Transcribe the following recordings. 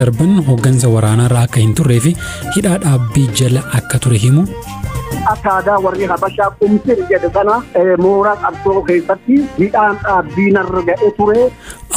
Darban hooggansa waraanaarra akka hin turree fi hidhaa dhaabbii jala akka ture himu. Akka aadaa warri Habashaa qumsir jedhe sana mooraa qabsoo keessatti hidhaan dhaabbii narra ga'e ture.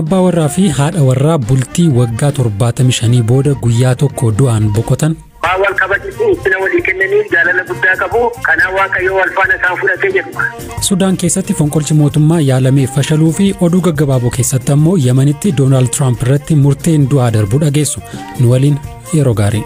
Abbaa warraa fi haadha warraa bultii waggaa 75 booda guyyaa tokko du'aan boqotan. Waan wal kabachiisu ulfina walii kennanii jaalala guddaa qabu. Kanaaf Waaqayyo wal faana isaan fudhatee jedhu. Sudaan keessatti fonqolchi mootummaa yaalamee fashaluu fi oduu gaggabaaboo keessatti ammoo Yemenitti Doonaald Tiraamp irratti murteen du'aa darbuu dhageessu. Nu waliin yeroo gaarii.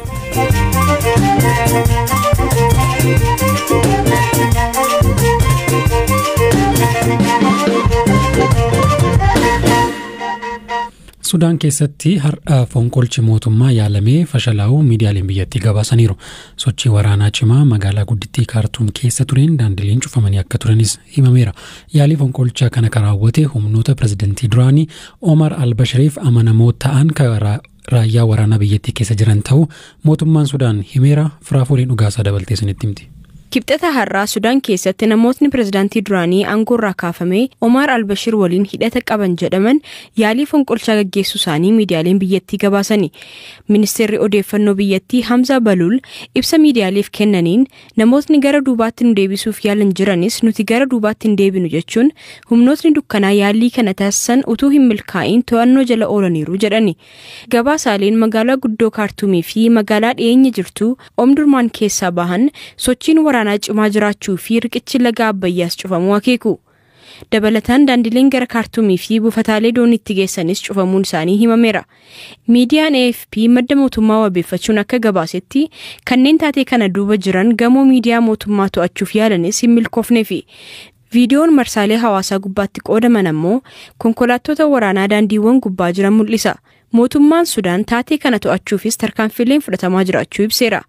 Sudaan keessatti har'a fonqolchi mootummaa yaalamee fashalaa'uu miidiyaaleen biyyattii gabaasaniiru. Sochii waraanaa cimaa magaalaa guddittii Kaartuum keessa tureen daandileen cufamanii akka turanis himameera. Yaalii fonqolcha kana kan raawwate humnoota pirezidantii duraanii Omar Albashiriif amanamoo ta'an raayyaa waraanaa biyyattii keessa jiran ta'uu mootummaan Sudaan himeera. Firaafooliin dhugaasaa dabaltee isinitti himti. Kibxata har'aa Sudaan keessatti namootni pirezidaantii duraanii aangoorraa kaafame Omar Albashir waliin hidhata qaban jedhaman yaalii fonqolchaa gaggeessuu isaanii miidiyaaleen biyyattii gabaasani. Ministeerri odeeffannoo biyyattii Hamza Balul ibsa miidiyaaleef kennaniin namootni gara duubaatti nu deebisuuf yaalan jiranis nuti gara duubaatti hin deebinu jechuun humnootni dukkanaa yaalii kana taasisan utuu hin milkaa'in to'annoo jala oolaniiru jedhani. Gabaasaaleen magaalaa guddoo Kaartuumii fi magaalaa dhiyeenya jirtu Omdurmaan keessaa bahan sochiin waraanaa cimaa jiraachuu fi riqichi laga Abbayyaas cufamuu akeeku. Dabalataan daandileen gara Kaartuumii fi buufataalee dooniitti geessanis cufamuun isaanii himameera. Miidiyaan AFP madda mootummaa wabeeffachuun akka gabaasetti kanneen taatee kana duuba jiran gamoo miidiyaa mootummaa to'achuuf yaalanis hin milkoofneefi. Viidiyoon marsaalee hawaasaa gubbaatti qoodaman ammoo konkolaattota waraanaa daandiiwwan gubbaa jiran mul'isa. Mootummaan Sudaan taatee kana to'achuufis tarkaanfiileen fudhatamaa jiraachuu ibseera.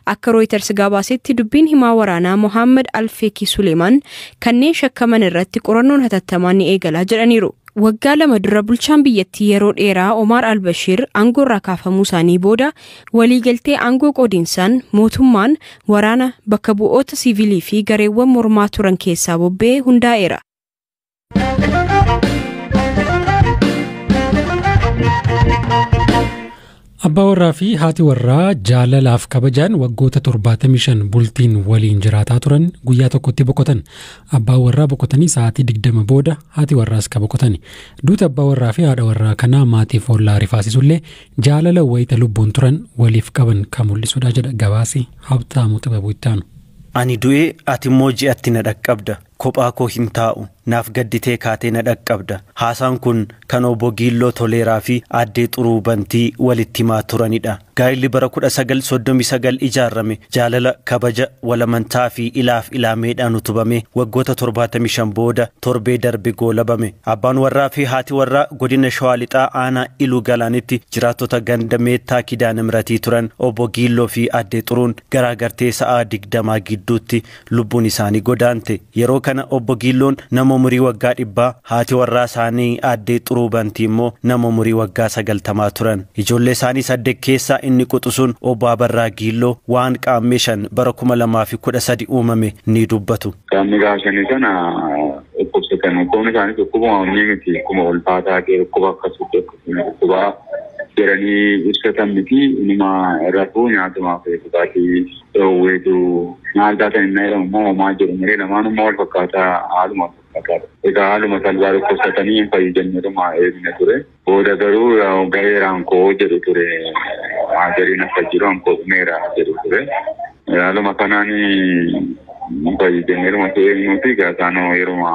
Akka Reuters gabaasetti dubbiin himaa waraanaa Mohaammed Alfeekii Suleemaan kanneen shakkaman irratti qorannoon hatattamaa ni eegalaa jedhaniiru. Waggaa 2 dura bulchaan biyyattii yeroo dheeraa Omar Albashir aangoorraa kaafamuu isaanii booda waliigaltee aangoo qoodiinsaan mootummaan waraana bakka bu'oota siivilii fi gareewwan mormaa turan keessaa bobba'ee hundaa'eera. Abbaa warraa fi haati warraa jaalalaaf kabajaan waggoota 75 bultiin waliin jiraataa turan guyyaa tokkotti boqotan. Abbaa warraa boqotanii sa'aatii 20 booda haati warraas ka boqotani. Duuti abbaa warraa fi haadha warraa kanaa maatiif ollaa rifaasisullee jaalala wayita lubbuun turan waliif qaban kan mul'isudha jedha gabaasi Habtaamuu Xibabuu itti aanu. Ani du'ee ati immoo ji'atti na dhaqqabda. Kophaa koo hin taa'u. Naaf gadditee kaatee na dhaqqabda. Haasaan kun kan obbo Giilloo Toleeraa fi aaddee Xuruu Bantii walitti himaa turanidha. Gaa'illi bara 1939 ijaarame jaalala kabaja walamantaa fi ilaaf ilaameedhaan utubame waggoota 75 booda torbee darbe goolabame. Abbaan warraa fi haati warraa godina Shawaa Lixaa aanaa Iluu Galaanitti jiraattota ganda Meettaa Kidaana Miratii turan obbo Giilloo fi aaddee Xuruun garaagartee sa'aa 20 gidduutti lubbuun isaanii godaante. Yeroo kana obbo Giilloon nama umurii waggaa 100, haati warraa isaanii aaddee Xuruu Bantii immoo nama umurii waggaa 90 turan. Ijoollee isaanii 8 keessaa inni quxisuun obbo Abarraa Giilloo waan qaammee 5 bara 2013 uumame ni dubbatu. Qaamni gaafsanii sana dhukkubsatan. Dhukkubni isaanii dhukkubuma onnee miti. Dhukkuba ulfaataa ta'e dhukkuba akkasii dhukkuba jedhanii ibsatan miti. Inuma rafuu nyaatumaaf dhugaatii dhoowweetu maal taatan inni jedhamu immoo homaa jedhu malee lamaanummaa wal fakkaataa haaluma wal fakkaataadha. Egaa haaluma salphaa dhukkubsatanii hin fayyu jenneetuma eegne ture. Booda garuu gaheeraan koo jedhu ture. Haajariin akka jiru ankoo dhumeera jedhu ture. Haaluma kanaan hin fayyu jenneetuma eegnuuti egaa isaanoo yeruma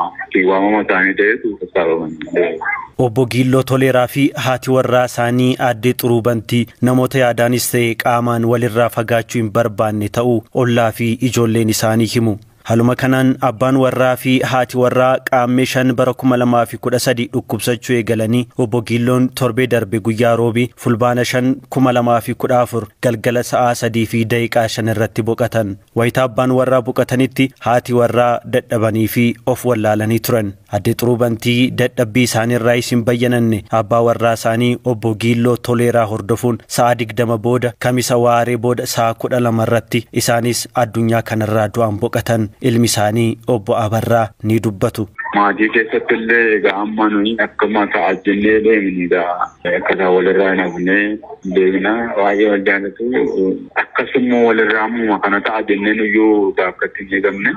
waamama isaanii ta'etu sassaabamanii. Obbo Giilloo Toleeraa fi haati warraa isaanii aaddee Xuruu Bantii namoota yaadaanis ta'e qaamaan walirraa fagaachuu hin barbaanne ta'uu ollaa fi ijoolleen isaanii himu. Haaluma kanaan abbaan warraa fi haati warraa qaammee 5 bara 2013 dhukkubsachuu eegalanii obbo Giilloon torbee darbe guyyaa roobii fulbaana 5 2014 galgala sa'aa 3:05 irratti boqotan. Wayita abbaan warraa boqotanitti haati warraa dadhabanii fi of wallaalanii turan. Aaddee Xuruu Bantii dadhabbii isaaniirraa isin bayyananne abbaa warraa isaanii obbo Giilloo Toleeraa hordofuun sa'aa 20 booda kamisa waaree booda sa'aa 12 irratti isaanis addunyaa kanarraa du'an boqotan. Ilmi isaanii obbo Abarraa ni dubbatu. Maatii keessatti illee egaa amma nuyi akkuma ta'a jennee deemni egaa akkaataa walirraa hin hafnee deemna baay'ee wal jaallatu akkasuma walirraa ammuma kana ta'a jennee nuyyuu gaaffatti hin eegamne.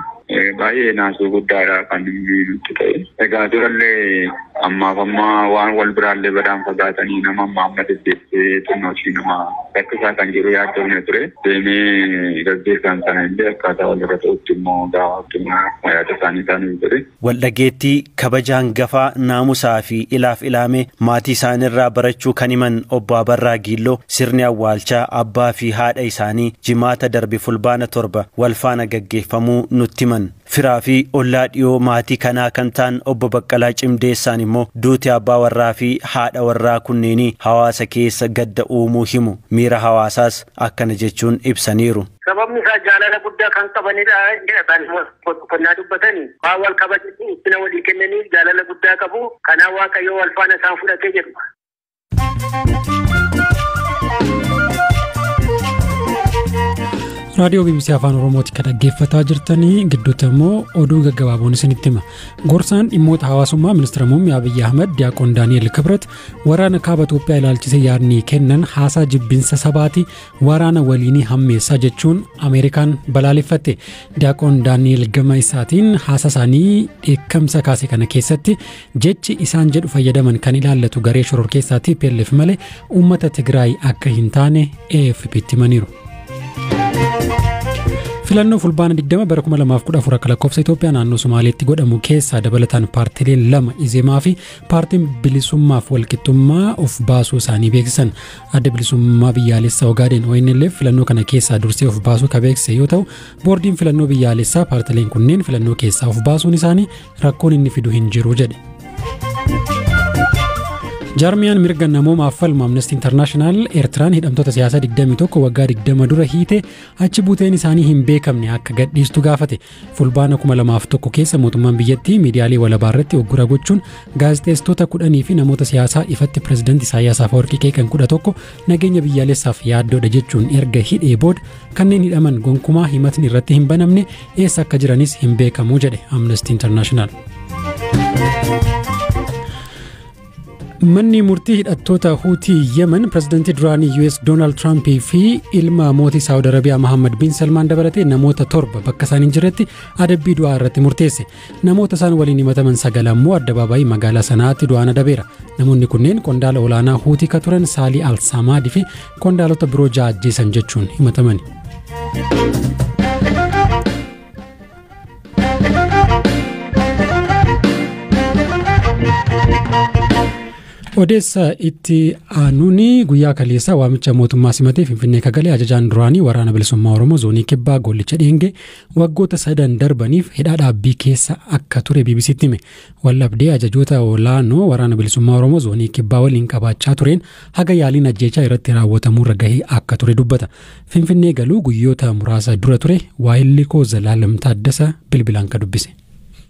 Baay'ee naasuu guddaadha kan inni nutti ta'e. Egaa durallee ammaaf amma waan wal biraallee badaan fagaatanii nama amma amma deddeebisee xinnoo ishii nama rakkisaa kan jiru yaaddoofne ture. Deemee gaggeessaan sana illee akkaataa walirra ta'utti immoo gaafatti immoo yaada isaanii isaanii ture. Waldhageettii kabaja hangafaa naamusaa fi ilaaf ilaame maatii isaaniirraa barachuu kan himan obbo Abarraa Giilloo sirni awwaalchaa abbaa fi haadha isaanii jimaata darbe fulbaana 7 wal faana gaggeeffamuu nutti himan. Firaa fi ollaa dhiyoo maatii kanaa kan ta'an obbo Baqqalaa Cimdeessaan immoo duuti abbaa warraa fi haadha warraa kunneenii hawaasa keessa gadda uumuu himu. Miira hawaasaas akkana jechuun ibsaniiru. Sababni isaa jaalala guddaa kan qabanidha jedhan qonnaa dubbatanii waan wal kabajanii ittina walii kennanii jaalala guddaa qabu. Kanaaf Waaqayyo wal faana isaan fudhatee jedhu. Raadiyoo BBC Afaan Oromooti kan dhaggeeffataa jirtanii gidduutti immoo oduu gaggabaaboon isinitti hima. Gorsaan dhimmoota hawaasummaa ministeera muummee Abiyyi Ahmad Diyaaqoon Daani'el Kibrat waraana kaaba Itoophiyaa ilaalchisee yaadni kennan haasaa jibbinsa sabaati waraana waliinii hammeessaa jechuun Ameerikaan balaaleffatte. Diyaaqoon Daani'el gama isaatiin haasaa isaanii dheekkamsa kaase kana keessatti jechi isaan jedhu fayyadaman kan ilaallatu garee shororkeessaa TPLF malee uummata Tigraay akka hin taane AFP'tti himaniiru. Filannoo fulbaana 20 bara 2014 akka lakkoofsa Itoophiyaa naannoo Somaaleetti godhamu keessaa dabalataan paartileen lama Izemaa fi paartiin bilisummaaf walqixxummaa of baasuu isaanii beeksisan. Adda bilisummaa biyyaalessaa Ogaadeen ONLF filannoo kana keessaa dursee of baasuu kan beeksise yoo ta'u, boordiin filannoo biyyaalessaa paartileen kunneen filannoo keessaa of baasuun isaanii rakkoon inni fidu hin jiru jedhe. Jaarmiyaan mirga namoomaaf falmu Amnesty International Eertiraan hidhamtoota siyaasaa 21 waggaa 20 dura hiite achi buuteen isaanii hin beekamne akka gadhiistu gaafate. Fulbaana 2001 keessa mootummaan biyyattii miidiyaalee walabaa irratti oggura gochuun gaazexeessitoota 10 fi namoota siyaasaa ifatti pirezidaantii Isaayyaas Afwerqii qeeqan 11 nageenya biyyaalessaaf yaaddoodha jechuun erga hidhee booda kanneen hidhaman gonkumaa himatni irratti hin banamne eessa akka jiranis hin beekamu jedhe Amnesty International. Manni murtii hidhattoota Huutii Yemen pirezidaantii duraanii US Doonaald Tiraamp fi ilma mootii Saawud Arabiyaa Mohammad bin Salmaan dabalatee namoota 7 bakka isaan hin jirretti adabbii du'aa irratti murteesse. Namoota isaan waliin himataman 9 ammoo addabaabaayii magaalaa sanaatti du'aan adabeera. Namoonni kunneen qondaala olaanaa Huutii ka turan Saalii Al-Samaadii fi qondaalota biroo 6 ajjeesan jechuun himataman. Odeessa itti aanuun guyyaa kaleessaa waamicha mootummaa simatee Finfinnee kagalee ajajaan duraanii waraana bilisummaa Oromoo zoonii kibbaa Gollicha Dheengee waggoota 3 darbaniif hidhaa dhaabbii keessa akka ture BBCtti hime. Wallabdee ajajoota olaanoo waraana bilisummaa Oromoo zoonii kibbaa waliin qabaachaa tureen haga yaaliin ajjeechaa irratti raawwatamuurra gahee akka ture dubbata. Finfinnee galuu guyyoota muraasa dura ture waayillikoo Zalaalam Taaddasa bilbilaan ka dubbise.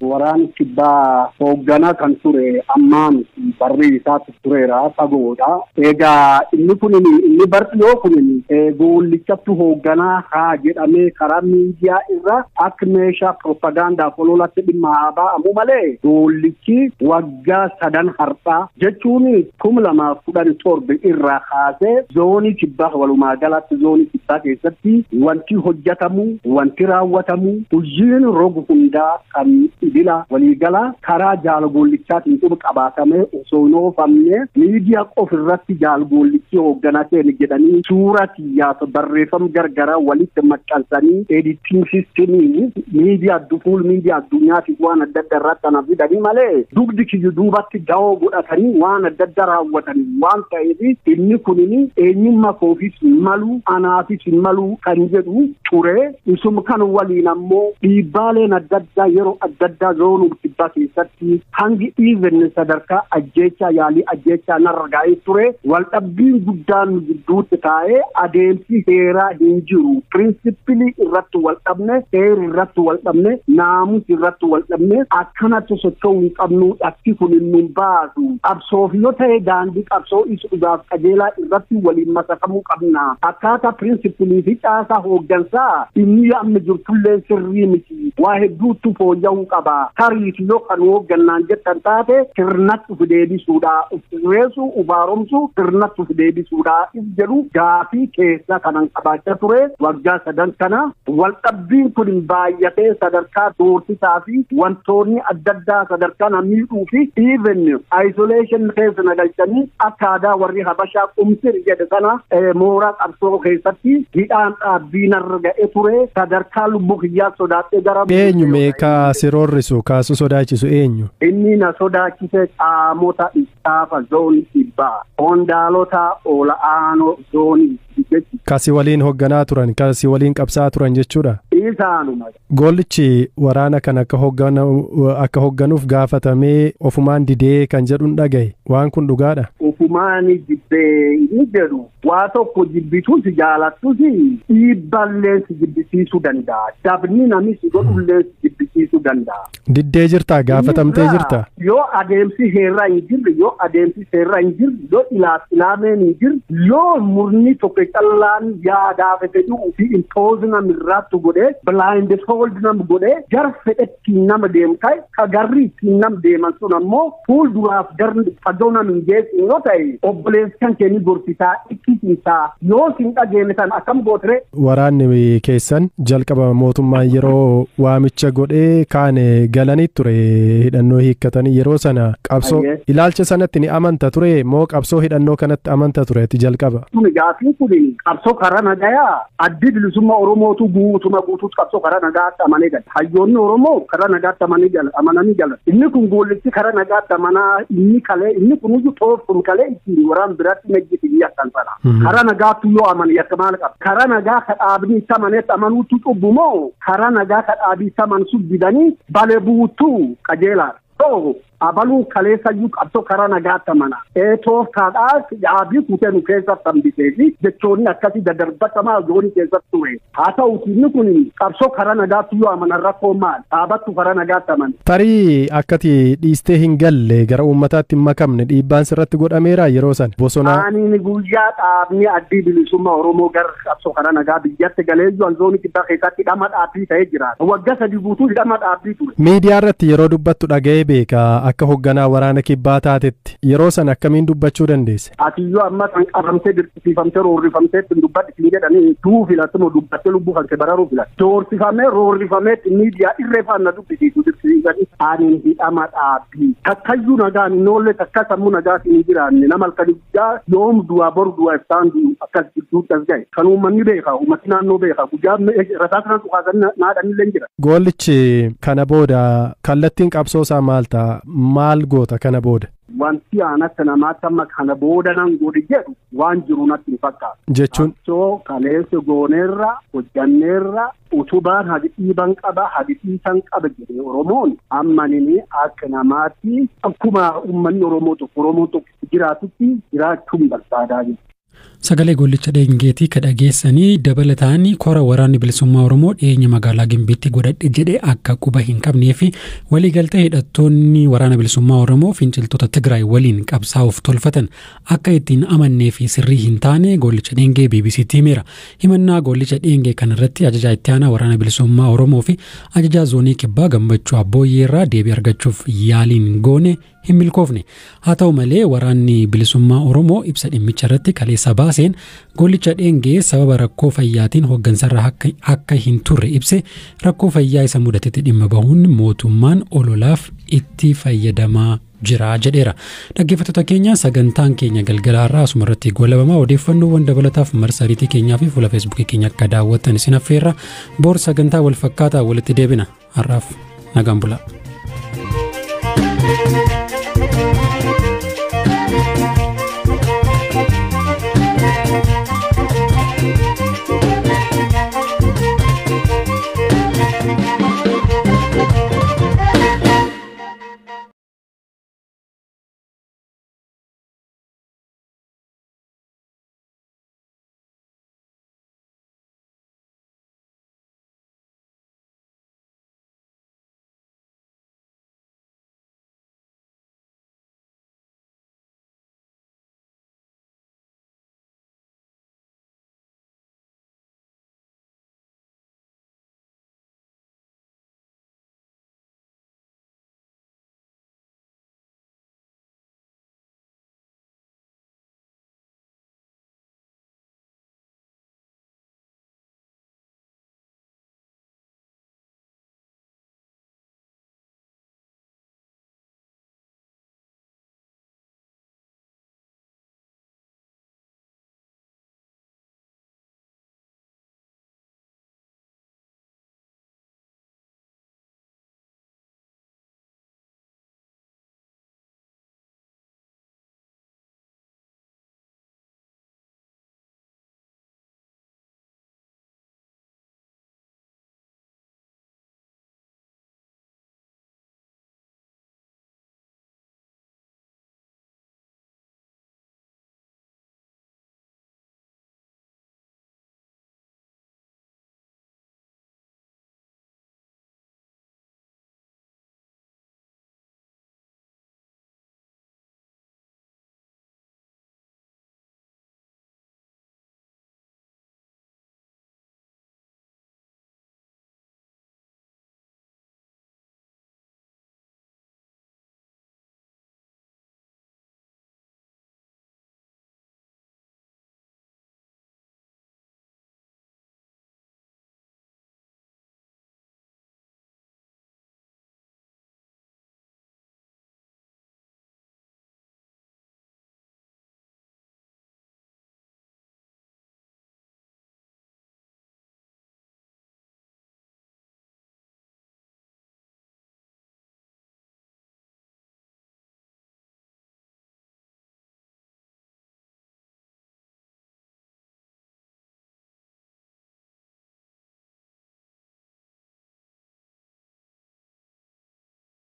Waraanni kibbaa hoogganaa kan ture ammaan barri isaatti tureera fagoodha. Egaa inni kun inni barxiyoo kun goollichatti hoogganaa haa jedhamee karaa miidiyaa irra akka meeshaa propagaandaaf ololatti dhimma haa ba'amu malee goollichi waggaa 3 har'aa jechuun 2017 irraa kaasee zoonii kibbaa walumaa galatti zoonii kibbaa keessatti wanti hojjetamu wanti raawwatamu hojiin rogu hundaa kan bila waliigala karaa jaalgoollichaatiin quba qabaatamee osoo hin oofamne miidiyaa qof irratti jaalgoollichi hoogganaa keenya jedhanii suuraa xiyyaaf barreeffama gargaraa walitti maxxansanii editing sistemiin miidiyaa fuul miidiyaa addunyaatiif waan adda addaa irratti kana fidanii malee dugdi kiyyu duubatti da'oo godhatanii waan adda addaa raawwatanii waan ta'eef inni kunin eenyummaa koofis malu anaafis malu kan jedhu ture. Isuma kan waliin ammoo dhiibbaaleen adda addaa yeroo adda addaa zoonuu kibbaa keessatti hangi even sadarkaa ajjeechaa yaalii ajjeechaa narra ga'ee ture. Waldhabbiin guddaan gidduutti taa'ee adeemsi seeraa hin jiru. Pirinsipilii irratti waldhabne, seera irratti waldhabne, naamusa irratti waldhabne akkanatti socho'uu hin qabnu dhakki kun nu baasu. Qabsoof yoo ta'e daandii qabsoo isa dhugaaf qajeelaa irratti waliin masakamuu qabna. Akkaataa pirinsipilii fi caasaa hooggansaa inni amma jirtullee sirrii miti. Waa hedduutu fooyya'uu qaba. qaba. Tariitu yoo kan hooggannaan jettan taate sirnatti uf deebisuudha. Uf sirreessuu, uf haaromsuu, sirnatti uf deebisuudha. If jedhu gaafii keessa kanan qabaachaa ture waggaa 3 kana waldhabbiin kun baay'atee sadarkaa doorsisaa fi wantoonni adda addaa sadarkaa na miidhuu fi even isolation keessa na galchanii akka aadaa warri Habashaa qumsir jedhe sana mooraa qabsoo keessatti hidhaan dhaabbii narra ga'ee ture sadarkaa lubbuu kiyyaa sodaadhee gara. Eenyu mee ka si roorrisu kaasu sodaachisu eenyu? Inni na sodaachise qaamota istaafa zoonii kibbaa qondaalota ol'aanoo zoonii. Kasi waliin hoogganaa turan, kasi waliin qabsaa turan jechuudha. Isaanuma. Goollichi waraana kan akka hoogganuuf gaafatamee ofumaan didee kan jedhuun dhagaye. Waan kun dhugaadha. Ofumaan jibbee inni jedhu waa tokko jibbitus jaalattus dhiibballee si jibbisiisuu danda'a. Dabni namni si godhullee si jibbisiisuu danda'a. Diddee jirtaa gaafatamtee jirta. Yoo adeemsi heerraa hin jirre, yoo adeemsi seerraa hin jirre, yoo ilaameen hin jirre, yoo murni tokko callaan yaadaa fedhuu fi impose nama irratti godhee blind fold nama godhee gar fedhetti nama deemu ta'e ka garri ittiin nama deeman sun ammoo fuulduraaf garri fagoo nama hin geessu yoo ta'e obboleessi kan keenyi gorsisaa ittisiisaa yoo sin dhageenye san akkam gootere. Waraanni keessan jalqaba mootummaan yeroo waamicha godhee kaane galanii ture hidhannoo hiikkatanii yeroo sana qabsoo ilaalcha sanatti ni amanta ture moo qabsoo hidhannoo kanatti amanta ture ati jalqaba? Gaaffiin kun qabsoo karaa nagayaa addi bilisummaa Oromootu guutuma guutuutti qabsoo karaa nagaatti amanee gala. Hayyoonni Oromoo karaa nagaatti amananii gala. Inni kun goollichi karaa nagaatti amanaa inni kalee inni kunuyyuu tooftum kalee ittiin waraan biratti nejjiti yakkan sana. Karaa nagaatti yoo amane yakka maal qaba? Karaa nagaa ka dhaabni itti amanetti amanuutu cubbu moo karaa nagaa ka dhaabii itti amansu didanii balee buutuu qajeelaadha. Abaluu kaleessayyuu qabsoo karaa nagaatti amana. Tooftaadhaas dhaabii kutee nu keessatti hambisee fi jechoonni akkasii daddarbatamaa zoonii keessatti ture. Haa ta'uuti inni kun qabsoo karaa nagaatti yoo amanan rakkoo maal? Dhaabattu karaa nagaatti amana. Tarii akkati dhiistee hin galle gara uummataatti hin makamne dhiibbaan sirratti godhameera yeroo sana bosonaa. Ani guyyaa dhaabni addi bilisummaa Oromoo gara qabsoo karaa nagaa biyyatti galee jiru zoonii kibbaa keessatti hidhama dhaabbii ta'ee jira. Waggaa 3 guutuu hidhama dhaabbii ture. Miidiyaa irratti yeroo dubbattu dhaga'ee beeka. Akka hoogganaa waraana kibbaa taatetti yeroo sana akkamiin dubbachuu dandeesse? Atiyyoo amma kan qabamtee dirqisiifamtee roorrifamtee ittiin dubbadhi siin jedhanii duu filattu dubbattee lubbuu kan kee bararuu filatte. Doorsifamee roorrifamee miidiyaa irree faana dubbisiisu dirqisiisanii ani hidhama dhaabbii. Takkayyuu nagaan hin oolle takka sammuu nagaatiin hin jiraanne nama halkan guddaa yoom du'aa boru du'aa iftaan du'u akkas gidduutti as ga'e. Kan uummanni beeka uummati naannoo beeka guyyaa rasaa kana dhukaasanii naadhanillee jira. Goollichi kana booda kallattiin qabsoo isaa maal ta'a? Maal goota kana booda? Wanti aan akka namaatti amma kana booda nan godhi jedhu waan jiru natti hin fakkaatu. Jechuun? Qabsoo kaleessa gooneerra hojjanneerra utubaan hadi dhiiban qaba hadi dhiisan qaba jedhee Oromoon amma nini akka namaatti akkuma uummanni Oromoo tokko Oromoon tokko jiraatutti jiraachuun barbaadaa jiru. Sagalee Goollicha Dheengeetii ka dhageessanii dabalataan kora waraanni bilisummaa Oromoo dhiyeenya magaalaa Gimbiitti godhadhe jedhee akka quba hin qabnee fi waliigaltee hidhattoonni waraana bilisummaa Oromoo finciltoota Tigraay waliin qabsaa'uuf tolfatan akka ittiin amannee fi sirrii hin taane Goollicha Dheengee BBCtti himeera. Himannaa Goollicha Dheengee kanarratti ajajaa itti aanaa waraana bilisummaa Oromoo fi ajajaa zoonii kibbaa Gammachuu Abbooyyeerraa deebii argachuuf yaaliin goone hin milkoofne. Haa ta'u malee waraanni bilisummaa Oromoo ibsa dhimmicha irratti kaleessa baaseen Goollicha Dheengee sababa rakkoo fayyaatiin hooggansarra akka hin turre ibse rakkoo fayyaa isa mudatetti dhimma bahuun mootummaan ololaaf itti fayyadamaa jira jedheera. Dhaggeeffattoota keenya sagantaan keenya galgalaarraa asuma irratti goolabamaa odeeffannoowwan dabalataaf marsariitii keenyaa fi fuula feesbuukii keenya akka daawwattan isin affeerra. Boor sagantaa wal fakkaataa walitti deebina. Har'aaf nagaan bulaa.